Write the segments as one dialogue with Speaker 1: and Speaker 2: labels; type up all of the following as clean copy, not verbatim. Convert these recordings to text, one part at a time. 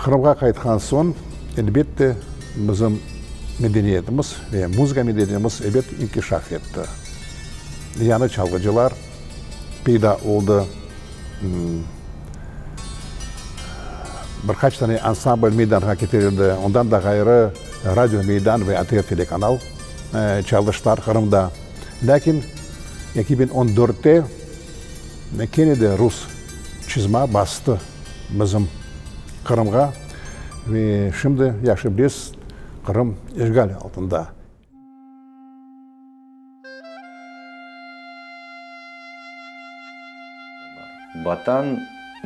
Speaker 1: Qırımğa qaytqan soñ, elbette, bizim medeniyetimiz ve muzıka medeniyetimiz, ebet, inkişaf etti. Yañı çalğıcılar peyda oldı. Bir qaç tane ansambl meydanğa ketirildi. Ondan da ğayrı, Radio Meydan ve ATR telekanal çalıştılar Qırımda. Lâkin 2014-te kene de rus çızma bastı bizim Qırımğa ve şimdi, yahşı bilesiz, Qırım işğal altında.
Speaker 2: Vatan,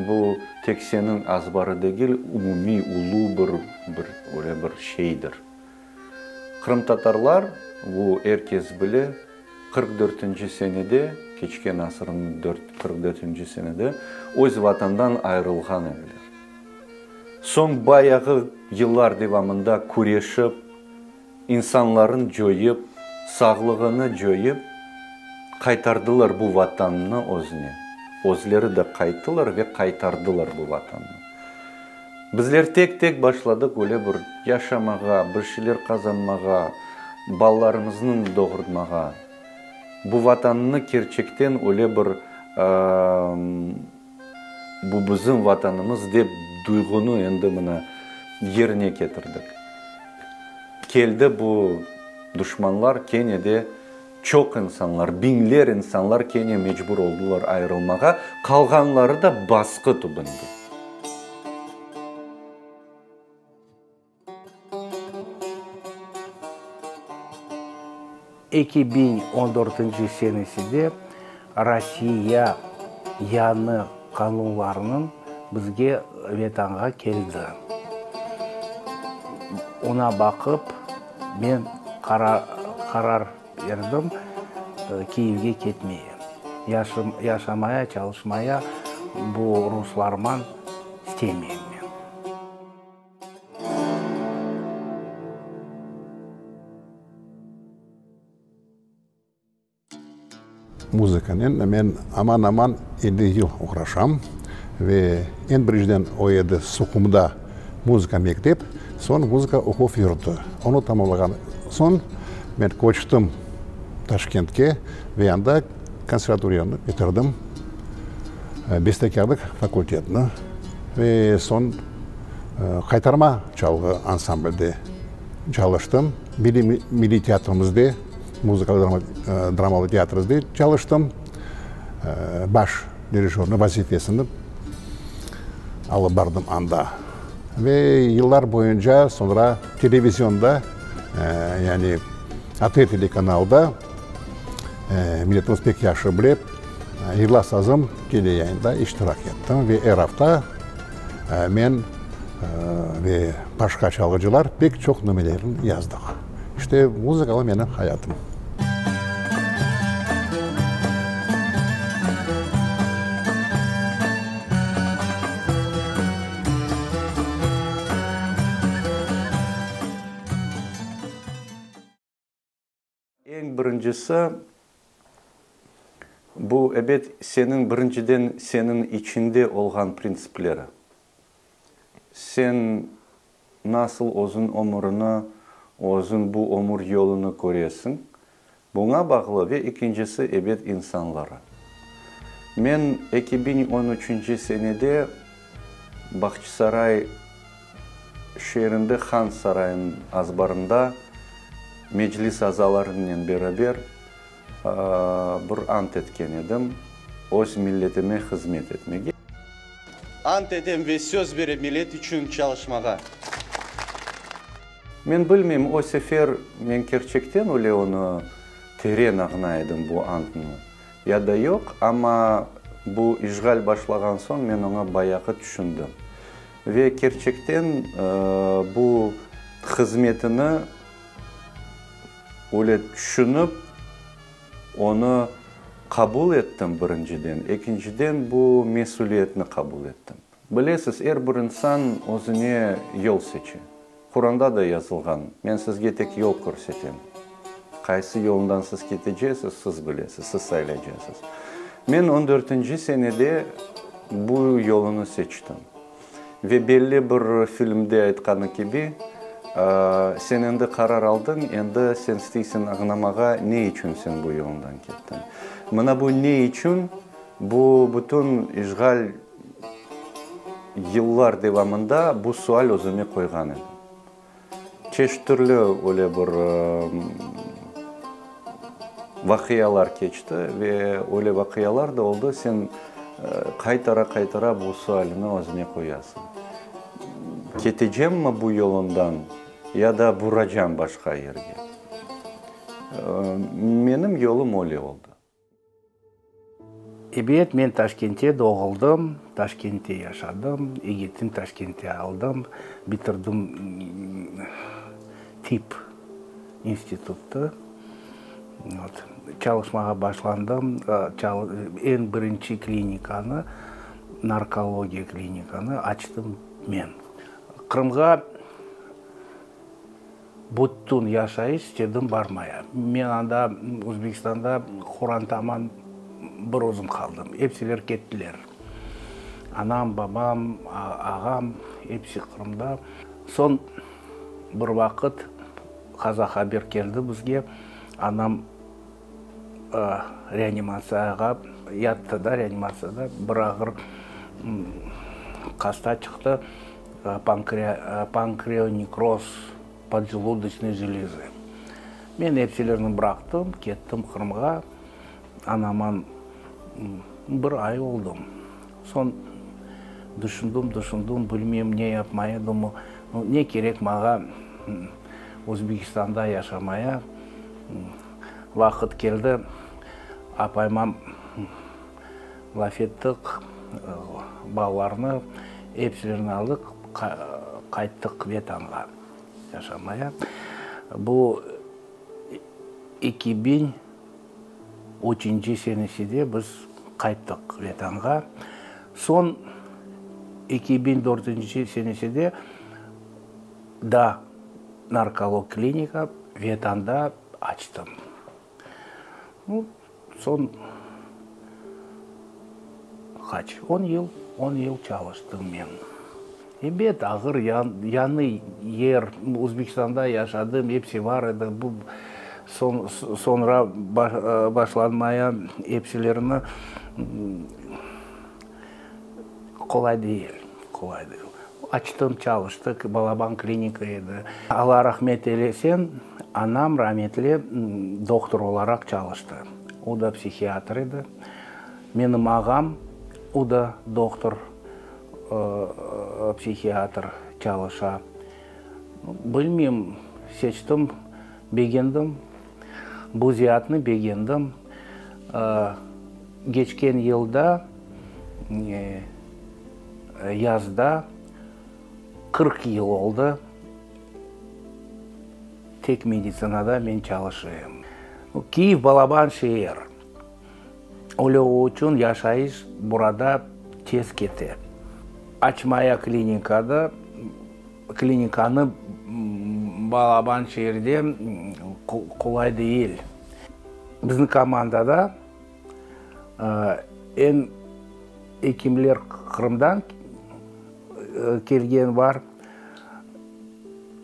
Speaker 2: bu tek seniñ azbarı degil, umumiy, ulu bir, bir, öyle bir şeydir. Qırımtatarlar, bu er kes bile, 44-nci senede, keçken asırnıñ dört, 44-nci senede öz Vatandan ayırılğan ediler. Soñ bayağı yıllar devamında küreşip, İnsanların coyıp, sağlığını coyıp, qaytardılar bu Vatannı özüne. Özleri de qayttılar ve qaytardılar bu Vatannı. Bizler tek-tek başladıq öyle bir yaşamağa, bir şeyler qazanmağa, balalarımıznı doğurtmağa. Bu Vatannı kerçekten öyle bir Bu bizim Vatanımız dep duyğunı endi mına yerine ketirdik. Keldi bu duşmanlar, kene de çoq insanlar, biñler insanlar kene mecbur oldular ayırılmağa, qalğanları da basqı tübünde.
Speaker 3: 2014 senesinde Rossiya yañı qanunlarnıñ bizge Vetanğa keldi. Oña baqıp, men qarar berdim Kiyevge ketmeye, yaşamaya, çalışmaya bu ruslarman istemeyim men.
Speaker 1: Muzıkanen men aman-aman 50 yıl oğraşam ve eñ birinciden o edi Suhumda muzıka mektep, soñ muzıka oquv yurtu. Onı tamamlağan soñ men köçtim Taşkentke ve anda konservatoriyanı bitirdim, bestekârlıq fakultetini ve soñ Qaytarma çalğı ansamblde çalıştım, Milliy milliy teatrımızde, muzıkalı dramalı teatrimizde çalıştım, baş dirijörnıñ vazifesini alıp bardım anda. Ve yıllar boyunca soñra televizionda, yani ATR telekanalda, milletimiz pek yahşı bile, Yırla sazım teleyayında iştirak ettim ve er afta Men ve başqa çalğıcılar pek çoq numerlerni yazdıq. İşte, muzıkalı menim hayatım.
Speaker 2: Eñ birincisi, bu, ebet, seniñ, birinciden, seniñ içinde olğan printsipleri. Sen nasıl özüñ ömürini, özüñ bu ömür yolunı köresiñ, buña bağlı ve ekincisi, ebet, insanları. Men 2013-nci senede Bağçasaray şeerinde Han sarayınıñ azbarında Meclis azalarınen beraber bir ant etken edim, öz milletime hızmet etmege.
Speaker 4: Ant etem ve söz berem millet içün çalışmağa.
Speaker 2: Men bilmeyim, o sefer men kerçekten öyle onı teren añlay edim bu antnı, ya da yoq, amma bu işğal başlağan soñ men oña bayağı tüşündim. Ve kerçekten bu hızmetini öyle tüşünip. Onı qabul ettim birinciden, ekinciden bu mesüliyetni qabul ettim. Bilesiz, er bir insan özüne yol seçe. Quranda da yazılğan, Men sizge tek yol körsetem. Qaysı yolundan siz ketecesiz, siz bilesiz, siz saylaycasız. Men on dörtünci senede bu yolunı seçtim. Ve belli bir filmde aytqanı kibi, Sen endi qarar aldıñ, endi sen isteysiñ añlamağa, ne içün sen bu yolundan kettiñ. Mına bu ne içün, bu bütün işğal yıllar devamında bu sual özüme qoyğan edim. Çeşit türlü öyle bir vaqialar keçti ve öyle vaqialar da oldı, sen qaytara-qaytara bu sualini özüne qoyasıñ. Ketecemmi bu yolundan ya da buracam başqa yerge? Menim yolum öyle oldı.
Speaker 3: Ebet, men Taşkentте doğuldım, Taşkentте yaşadım, egitim Taşkentте aldım, bitirdim tip institutı. Vot, çalışmağa başlandım, eñ birinci klinikanı, narkologiya klinikanı açtım men. Qırımğa Bütün yaşayış istedim barmaya. Men anda Özbekistanda qorantaman bir özüm qaldım. Epsiler kettiler. Anam, babam, ağam episi Qırımda. Soñ bir vaqıt qaza haber keldi bizge, anam reanimatsiyağa yattı da, reanimatsiyada bir ağır hasta çıqtı, pankreonekroz podjeludocnoy jelezı. Men epsilerini bıraqtım, kettim Qırımğa, anaman bir ay oldım. Soñ düşündim, düşündim, bilmeyim ne yapmaya, думаю, ne kerek maña Özbekistanda yaşamaya. Vaqıt keldi, apayman laf ettik, balalarnı, epsilerini aldıq, qayttıq Vetanğa yaşamaya. Bu 2003-nci seneside biz qayttıq Vetanğa. Soñ 2004-nci seneside Da narkolog klinika Vetanda açtım. Nu, soñ qaç, on yıl, on yıl çalıştım men. Ebet, ağır, yañı yer, Özbekistanda yaşadım, episi bar edi. Bu soñ, soñra başlanmaya episilerini Qolay değil, qolay değil. Açtım, çalıştıq, balaban klinika edi. Alla rahmet eylesin, anam rametli dohtur olaraq çalıştı. O da psihiatr edi. Menim ağam, o da dohtur, psihiatr çalışa. Bilmeyim, seçtim, begendim. Bu zeatnı begendim. Keçken yılda yazda 40 yıl oldı, tek meditsinada men çalışayım. Kiyev balaban şeer, öyle o içün yaşayış burada tez kete. Açmaya klinikada, klinikanı balaban şeerde qolay değil. Bizim komandada Eñ ekimler Qırımdan kelgen bar.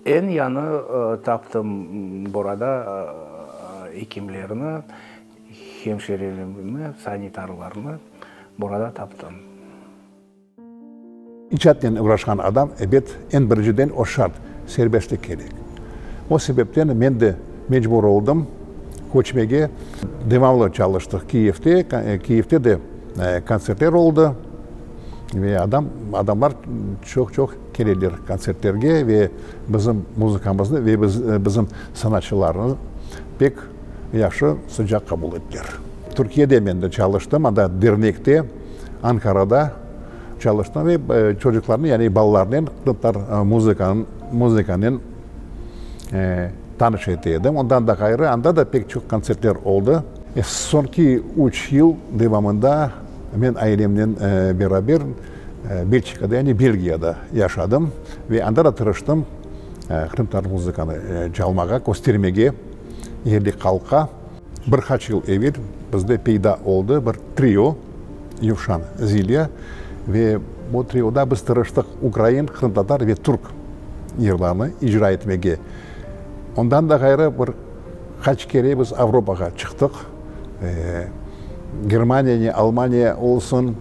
Speaker 3: Eñ yañı taptım burada ekimlerni, hemşirelerni, sanitarlarnı burada taptım.
Speaker 1: İcatnen uğraşqan adam, ebet, eñ birinciden o şart, serbestlik kerek. O sebepten men de mecbur oldım köçmege. Devamlı çalıştıq Kiyevde, Kiyevde de kontsertler oldı ve adam, adamlar çoq-çoq keleler kontsertlerge ve bizim muzıkamıznı ve bizim sanatçılarnı pek yahşı, sıcaq qabul ettiler. Türkiyede men de çalıştım, anda dernekte. Ankarada çalıştım ve çocuqlarnı, yani balalarnen qırımtatar muzıkanıñ, muzıkanen tanış ete edim. Ondan da ğayrı, anda da pek çoq kontsertler oldı. Soñki üç yıl devamında men ailemnen beraber Belçikada, yani Belgiyada yaşadım ve anda da tırıştım qırımtatar muzıkanı çalmağa, köstermege yerli halqqa. Bir qaç yıl evel bizde peyda oldı bir trio, Yuvşan Zilya, ve bu trioda biz tırıştıq ukrain, qırımtatar ve türk yırlarını icra etmege. Ondan da ğayrı bir qaç kere biz Avropağa çıqtıq, Germaniya, Almaniya olsun,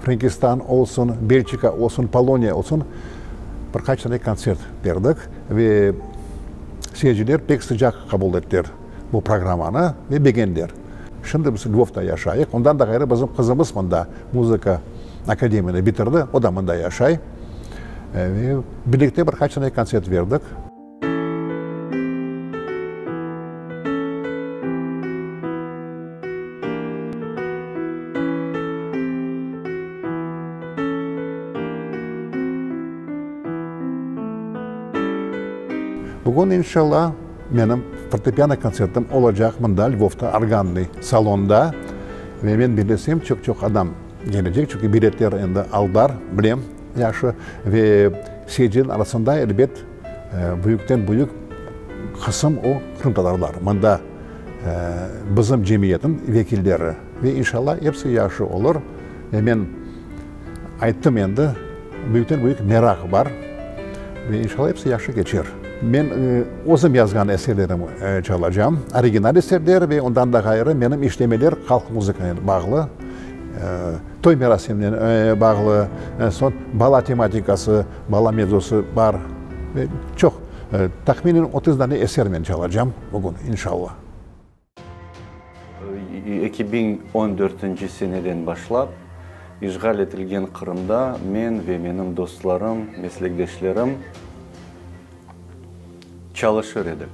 Speaker 1: Frenkistan olsun, Belçika olsun, Poloniya olsun, bir qaç tane kontsert berdik ve seyirciler pek sıcaq qabul ettiler bu programmanı ve begendiler. Şimdi biz Lvovda yaşayıq, ondan da ğayrı bizim qızımız mında muzıka akademiyanı bitirdi, o da mında yaşay ve birlikte bir qaç tane kontsert berdik. Bugün, inşallah, menim fortepiano kontsertim olacaq mında, Lvovda, Organnıy salonda. Ve men bilesem, çoq-çoq adam kelecek, çünki biletler endi aldılar, bilem, yahşı. Ve seyircilerniñ arasında, elbet, büyükten-büyük qısım o, qırımtatarlar. Mında bizim cemiyetniñ vekilleri. Ve inşallah, episi yahşı olur. Ve men ayttım endi, büyükten-büyük meraq bar. Ve inşallah, episi yahşı keçer. Men özüm yazğan eserlerimi çalacam, original eserler ve ondan da ğayrı menim işlemeler halq muzıkanen bağlı, toy merasiminen bağlı, soñ bala tematikası, bala mevzusı bar ve çoq, tahminen 30 dane eser men çalacam bugün, inşallah.
Speaker 2: 2014-nci seneden başlap işğal etilgen Qırımda men ve menim dostlarım, meslekdeşlerim çalışır edik.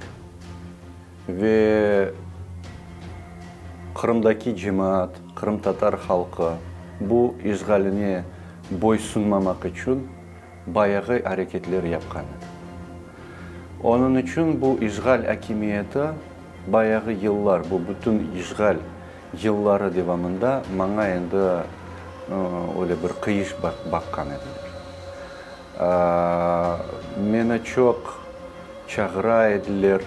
Speaker 2: Ve Qırımdaki cemaat, qırımtatar halqı bu işğaline boysunmamaq içün bayağı areketler yapqan edi. Onıñ içün bu işğal akimiyeti bayağı yıllar, bu bütün işğal yılları devamında maña endi öyle bir qıyış baqqan ediler. Meni çoq çağıra ediler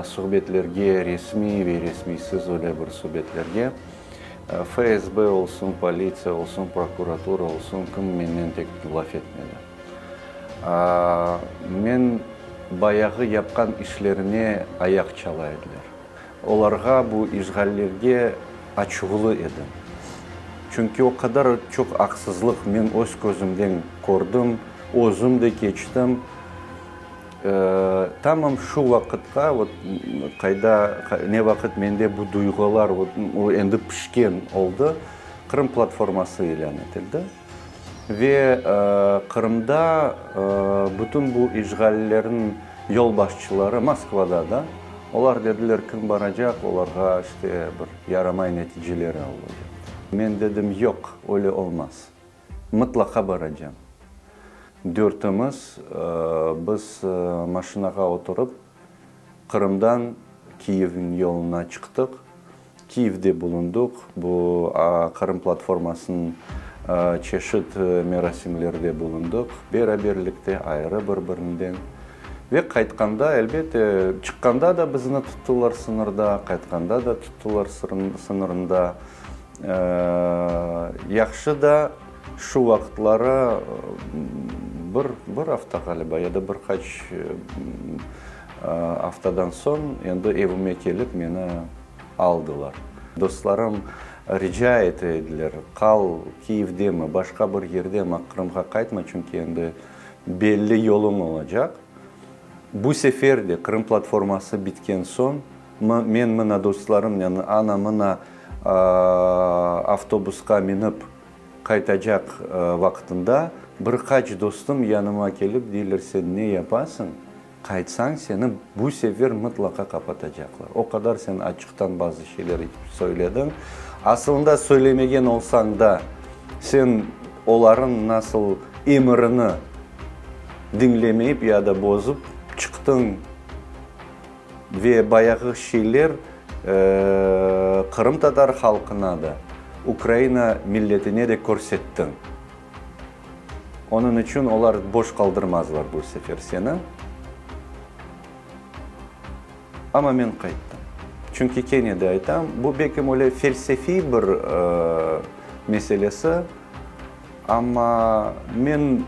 Speaker 2: suhbetlerge, resmiy ve resmiysiz öyle bir suhbetlerge. FSB olsun, politsiya olsun, prokuratura olsun, kim mennen tek laf etmedi. Men bayağı yapqan işlerine ayaq çala ediler. Olarğa, bu işğallerge açuvlı edim. Çünki o qadar çoq aqsızlıq men öz közümden kördim, özüm de keçtim. Tamam şu vaqıtqa, vot, qayda, ne vaqıt mende bu duyğular, vot, endi pişken oldı, Qırım platforması ilân etildi. Ve Qırımda bütün bu işğallerniñ yolbaşçıları, Moskvada da, olar dediler, kim baracaq, olarğa işte bir yaramay neticeleri olacaq. Men dedim, yoq, öyle olmaz, mıtlaqa baracam. Dörtümiz biz maşinağa oturıp, Qırımdan Kiyevniñ yoluna çıqtıq. Kiyevde bulundıq, bu Qırım platformasınıñ çeşit merasimlerde bulundıq, beraberlikte, ayrı bir-birinden. Ve qaytqanda, elbette, çıqqanda da bizni tuttılar sıñırda, qaytqanda da tuttılar sıñırında. Yahşı da şu vaqıtları bir, bir afta ğaliba ya da bir qaç Aftadan soñ endi evime kelip meni aldılar. Dostlarım rica ete ediler, qal Kiyevdemi, başqa bir yerdemi, Qırımğa qaytma, çünki endi belli yoluñ olacaq. Bu sefer de Qırım platforması bitken soñ men mına dostlarımnen ana mına avtobusqa minip qaytacaq vaqtında bir qaç dostum yanıma kelip deyler, sen ne yapasıñ? Qaytsañ, seni bu sefer mıtlaqa qapatacaqlar. O qadar sen açıqtan bazı şeyler söylediñ. Asılında söylemegen olsañ da, sen olarıñ nasıl emirini diñlemeyip ya da bozıp çıqtıñ ve bayağı şeyler. qırımtatar halqına da, Ukraina milletine de körsettiñ. Onıñ içün olar boş qaldırmazlar bu sefer seni. Amma men qayttım. Çünki kene de aytam, bu belkim öyle felsefiy bir meselesi, amma men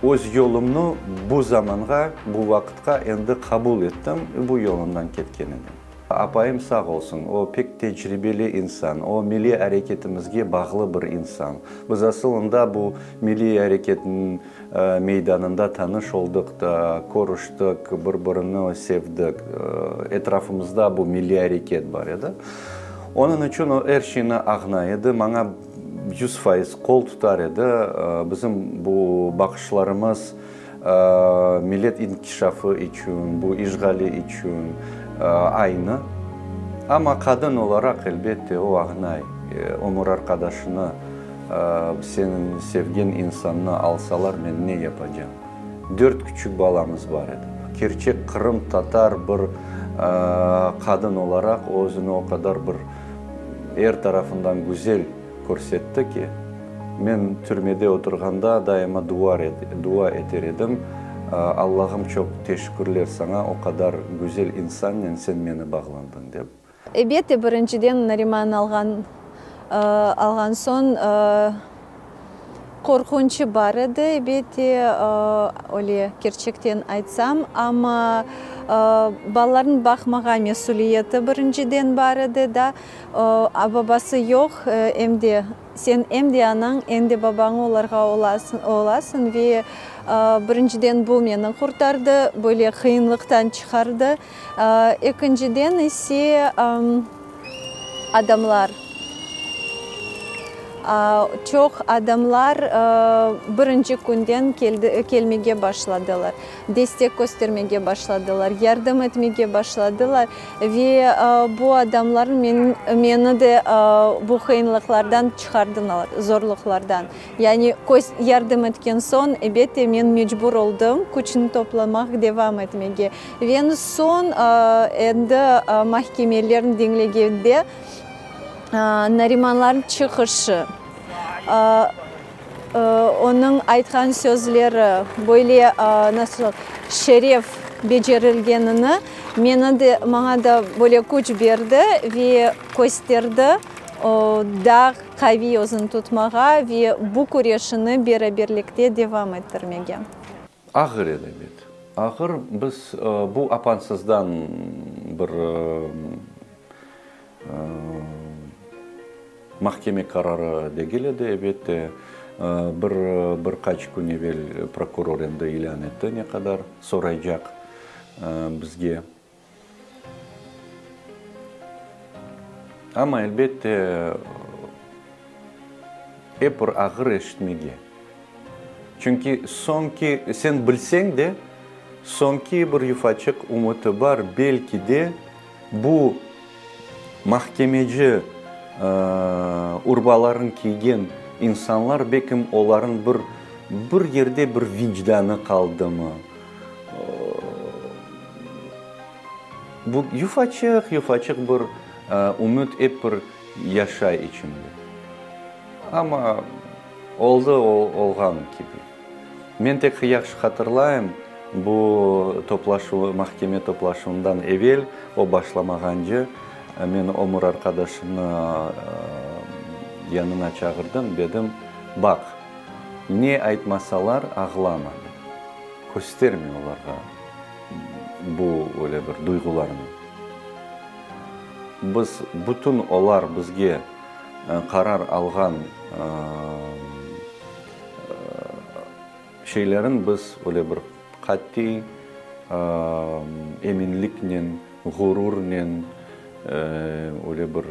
Speaker 2: öz yolumnı bu zamanğa, bu vaqıtqa endi qabul ettim ve bu yolundan ketken edim. Apayım sağ olsun, o pek tecribeli insan, o milliy areketimizge bağlı bir insan. Biz asılında bu milliy areketniñ meydanında tanış oldıq da, körüştik, bir-birini sevdik. Etrafımızda bu milliy areket bar edi. Onıñ içün o er şeyni añlay edi, maña 100% qol tutar edi. Bizim bu baqışlarımız millet inkişafı içün, bu işğali içün aynı. Amma qadın olaraq, elbette, o añlay, ömür arqadaşını, seniñ sevgen insannı alsalar, men ne yapacam? Dört küçük balamız bar edi. Kerçek qırımtatar bir qadın olaraq, o özüni o qadar bir er tarafından güzel körsetti ki, men türmede oturğanda daima dua eter edim, Allahım çoq teşkürler saña, o qadar güzel insannen sen meni bağlandıñ, dep.
Speaker 5: Elbette, birinciden Nariman alğan alğan soñ qorqunçı bar edi, elbette, öyle kerçekten aytsam, amma balalarnı baqmağa mesüliyeti birinciden bar edi da, babası yoq, em de sen em de anañ, em de babañ olarğa olasıñ ve birinciden bu meni qurtardı, böyle qıyınlıqtan çıqardı. Ekinciden ise adamlar, çoq adamlar birinci künden kelmege başladılar, destek köstermege başladılar, yardım etmege başladılar ve bu adamlar meni de bu qıyınlıqlardan çıqardılar, zorluqlardan. Yani yardım etken soñ, elbette, men mecbur oldım küçni toplamaq, devam etmege. Ve soñ endi mahkemelerni diñlegende Narimanlarnıñ çıqışı, onıñ aytqan sözleri, böyle nasıl şeref becerilgenini meni de, maña da böyle küç berdi ve kösterdi, daa qaviy özüni tutmağa ve bu küreşini beraberlikte devam ettirmege.
Speaker 2: Ağır edi, ebet. Ağır. Biz bu apansızdan bir mahkeme qararı degil edi, elbette. Bir, bir qaç kün evel prokuror endi ilân etti, ne qadar soraycaq bizge. Amma, elbette, ep bir ağır eşitmege. Çünki soñki, sen bilseñ de, soñki bir yufaçıq ümüti bar, belki de, bu mahkemeci urbaların kiygen insanlar, belkim, olarıñ bir, bir yerde bir vicdanı qaldımı? Bu yufaçıq, yufaçıq bir ümüt ep bir yaşay içimde. Amma oldı olğan kibi. Men tek yahşı hatırlayım, bu toplaşuv, mahkeme toplaşuvından evel, o başlamağance, men ömür arqadaşımnı yanına çağırdım, dedim, Baq, ne aytmasalar, ağlama, dedim. Kösterme olarğa bu öyle bir duyğularnı. Biz, bütün olar bizge qarar alğan şeylerin biz öyle bir qatiy eminliknen, ğururnen öyle bir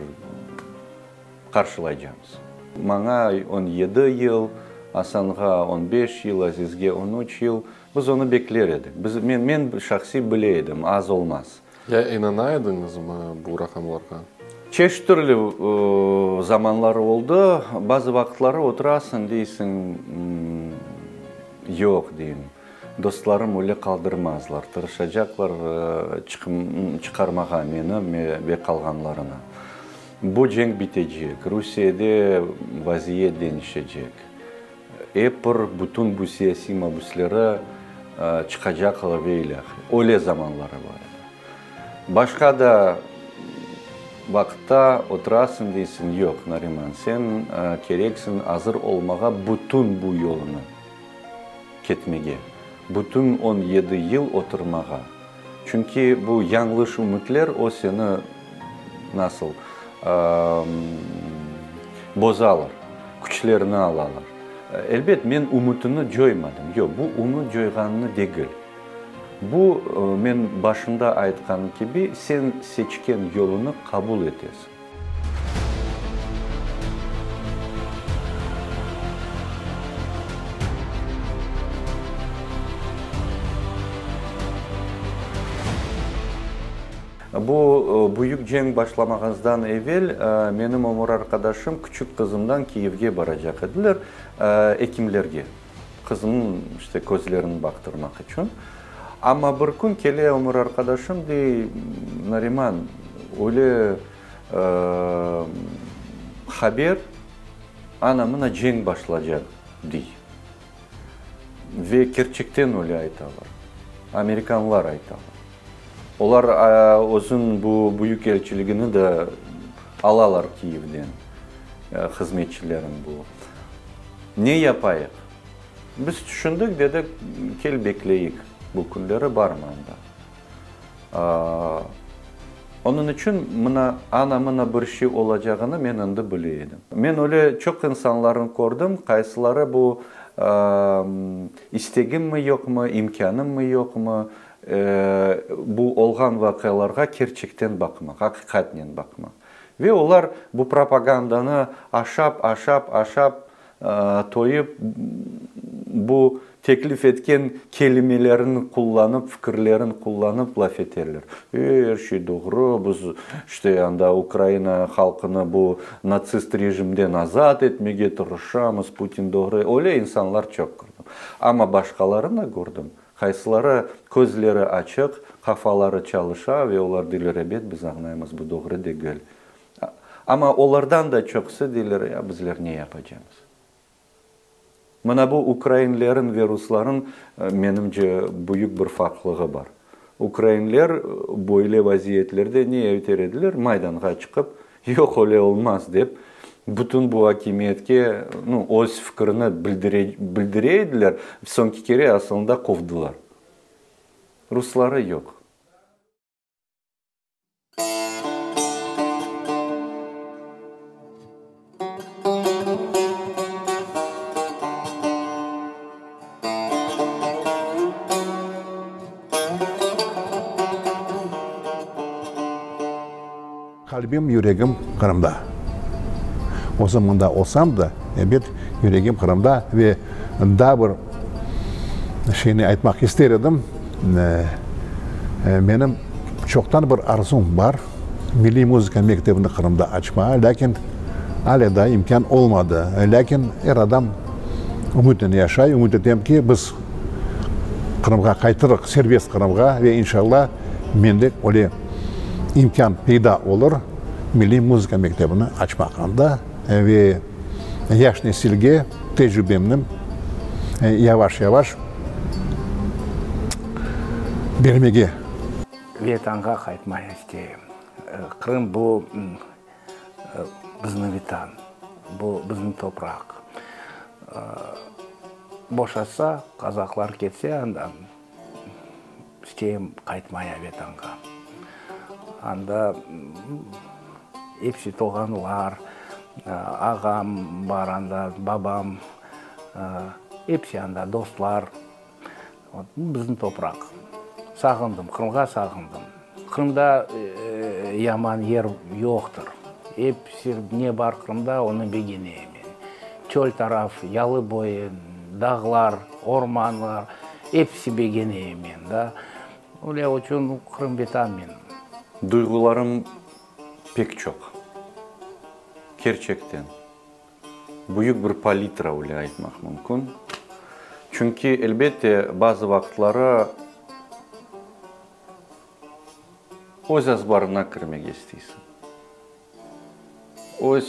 Speaker 2: qarşılaycamız. Maña 17 yıl, Asanğa 15 yıl, Azizge 13 yıl. Biz onı bekler edik. Biz, men, men şahsiy bile edim, az olmaz.
Speaker 6: Ya inana ediñizmi bu raqamlarğa?
Speaker 2: Çeşit türlü zamanları oldı. Bazı vaqıtları oturasıñ, deysiñ, yoq, deyim. Dostlarım öyle qaldırmazlar, tırışacaqlar çıqarmağa meni ve qalğanlarını. Bu cenk bitecek, Rusiyede vaziyet deñişecek. Ep bir bütün bu siyasiy mabüsleri çıqacaqlar ve ilâhre. Öyle zamanları bar edi. Başqa da vaqıtta oturasıñ, deysiñ, yoq, Nariman, sen kereksiñ azır olmağa bütün bu yolunı ketmege, bütün 17 yıl oturmağa. Çünki bu yañlış ümütler, o seni nasıl bozalar, küçlerini alalar. Elbet, men ümütini coymadım. Yoq, bu ümüt coyğanını degil. Bu, men başında aytqanım kibi, sen seçken yolunı qabul etesiñ. Bu büyük cenk başlamağızdan evel menim ömür arqadaşım küçük qızımdan Kiyevge baracaq ediler, ekimlerge. Qızımnıñ işte közlerini baqtırmaq içün. Amma bir kün kele ömür arqadaşım, dey, Nariman, öyle haber, ana mına cenk başlacaq, dey. Ve kerçekten öyle aytalar. Amerikanlar aytalar. Olar özüniñ bu büyük elçiligini de alalar Kiyevden, hızmetçilerin bu. Ne yapayıq? Biz tüşündik, dedik, kel bekleyik bu künleri, barma anda. Onıñ içün mına ana-mına bir şey olacağını men endi bile edim. Men öyle çoq insanlarnı kördim, qaysıları bu istegimmi yoqmı, imkânımmı yoqmı, bu olğan vaqialarğa kerçekten baqmaq, aqiqatnen baqmaq. Ve olar bu propagandanı aşap, aşap, aşap toyıp, bu teklif etken kelimelerini qullanıp, fikirlerini qullanıp laf eterler. E, er şey doğru, biz, işte, anda Ukraina halqını bu natsist rejimden azat etmege tırışamız, Putin doğru. Öyle insanlar çoq kördim. Amma başqalarını kördim, qaysıları közleri açıq, qafaları çalışa ve olar deyler, ebet, biz añlaymız, bu doğru degil. Amma olardan da çoqusı deyler, ya bizler ne yapacamız? Mına bu ukrainlerin ve rusların, menimce, büyük bir farqlığı bar. Ukrainler böyle vaziyetlerde ne eter ediler? Maydanğa çıqıp, yoq, öyle olmaz dep, bütün bu akimiyetke, nu, öz fikrini bildire, bildire ediler, soñki kere asılında quvdılar. Rusları yoq.
Speaker 1: Qalbim, yüregim Qırımda. Özüm mında olsam da, ebet, yüregim Qırımda ve daa bir şeyni aytmaq ister edim. Menim çoqtan bir arzum bar, milliy muzıka mektebini Qırımda açmağa, lâkin ale daa imkân olmadı. Lâkin er adam ümütnen yaşay, ümüt etem ki, biz Qırımğa qaytırıq, serbest Qırımğa ve inşallah mende öyle imkân peyda olur milliy muzıka mektebini açmaq anda ve yaş nesilge tecrübemni yavaş-yavaş bermege.
Speaker 3: Vetanğa qaytmaya isteyim. Qırım bu bizni Vetan, bu bizni topraq. Boşatsa, qazaqlar ketse andan, isteyim qaytmaya Vetanğa. Anda episi tuvğanlar, ağam bar anda, babam, episi anda, dostlar. Bizim topraq. Sağındım, Qırımğa sağındım. Qırımda yaman yer yoqtır. Episi ne bar Qırımda, onı begeneyim men. Çöl taraf, yalı boyu, dağlar, ormanlar, episi begeneyim men, da. Öyle içün Qırım Vetan menim.
Speaker 2: Duyğularım pek çoq. Kerçekten. Büyük bir palitra öyle aytmaq mümkün. Çünki, elbette, bazı vaqıtları öz azbarına kirmege isteysiñ. Öz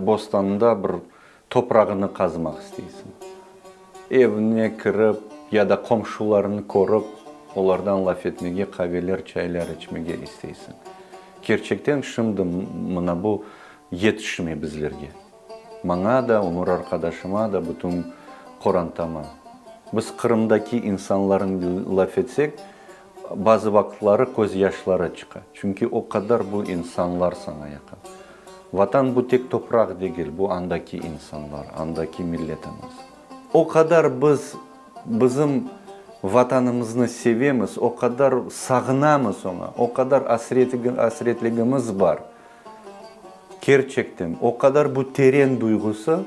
Speaker 2: bostanında bir toprağını qazmaq isteysiñ. Evine kirip ya da qomşularını körip, olardan laf etmege, qaveler, çaylar içmege isteysiñ. Kerçekten şimdi mına bu yetişmey bizlerge. Maña da, ömür arqadaşıma da, bütün qorantama. Biz Qırımdaki insanların laf etsek, bazı vaqıtları köz yaşları çıqa. Çünki o qadar bu insanlar saña yaqın. Vatan bu tek topraq degil, bu andaki insanlar, andaki milletimiz. O qadar biz bizim Vatanımıznı sevemiz, o qadar sağınamız oña, o qadar asretligimiz bar. Kerçekten, o qadar bu teren duyğusı,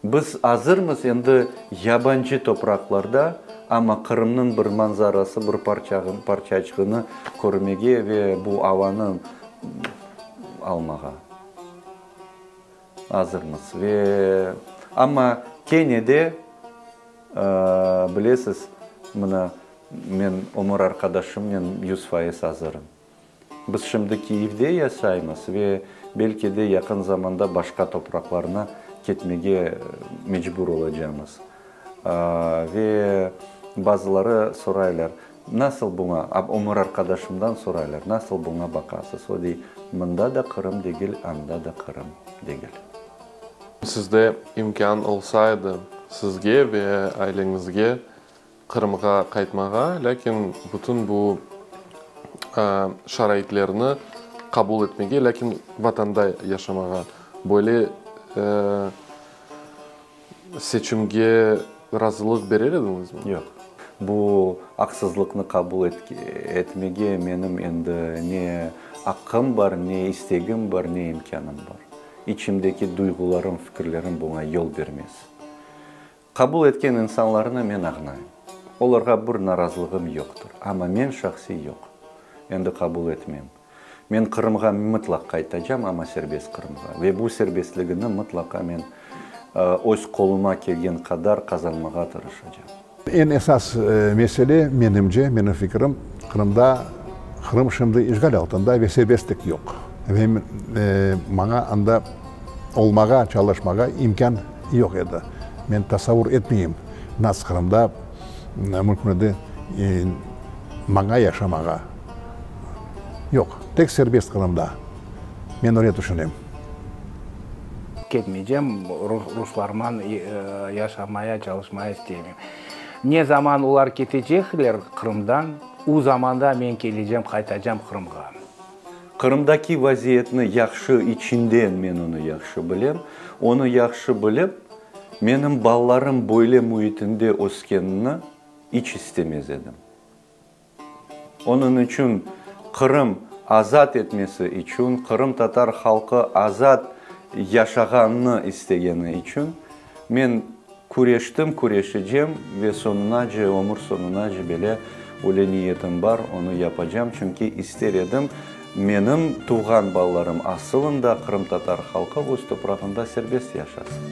Speaker 2: biz azırmız endi yabancı topraqlarda, amma Qırımnıñ bir manzarası, bir parçaçığını körmege ve bu avanı almağa azırmız. Ve amma kene de, bilesiz, mına, men ömür arqadaşımnen 100% azırım. Biz şimdi Kiyevde yaşaymız ve belki de yaqın zamanda başqa topraqlarına ketmege mecbur olacamız. Ve bazıları soraylar, nasıl buña, ömür arqadaşımdan soraylar, nasıl buña baqasız? O dey, mında da Qırım degil, anda da Qırım degil.
Speaker 6: Sizde imkân olsaydı, sizge ve aileñizge Qırımğa qaytmağa, lâkin bütün bu şaraitlerni qabul etmege, lâkin Vatanda yaşamağa, böyle seçimge razılıq berer ediñizmi?
Speaker 2: Yoq. Bu aqsızlıqnı qabul etmege menim endi ne aqqım bar, ne istegim bar, ne imkânım bar. İçimdeki duyğularım, fikirlerim buña yol bermez. Qabul etken insanlarnı men añlayım. Olarğa bir narazılığım yoqtır. Amma men şahsiy yoq. Endi qabul etmem. Men Qırımğa mıtlaq qaytacam, amma serbest Qırımğa. Ve bu serbestligini mıtlaqa men öz qoluma kelgen qadar qazanmağa tırışacam.
Speaker 1: Eñ esas mesele, menimce, menim fikirim, Qırımda, Qırım şimdi işğal altında ve serbestlik yoq. Ve maña anda olmağa, çalışmağa imkân yoq edi. Men tasavvur etmeyim, nasıl Qırımda mümkün edi maña yaşamağa. Yoq, tek serbest Qırımda. Men öyle tüşünem.
Speaker 3: Ketmeycem, ruslarman yaşamaya, çalışmaya istemeyim. Ne zaman olar ketecekler Qırımdan, u zamanda men kelecem, qaytacam Qırımğa.
Speaker 2: Qırımdaki vaziyetni yahşı içinden men onı yahşı bilem. Onı yahşı bilip, menim balalarım böyle müitinde öskenini iç istemez edim. Onıñ içün Qırım azat etmesi içün, qırımtatar halqı azat yaşağanını istegeni içün men küreştim, küreşecem ve soñunace, ömür soñunace bile öyle niyetim bar, onı yapacam, çünki ister edim, menim tuvğan balalarım asılında qırımtatar halqı öz toprağında serbest yaşasın.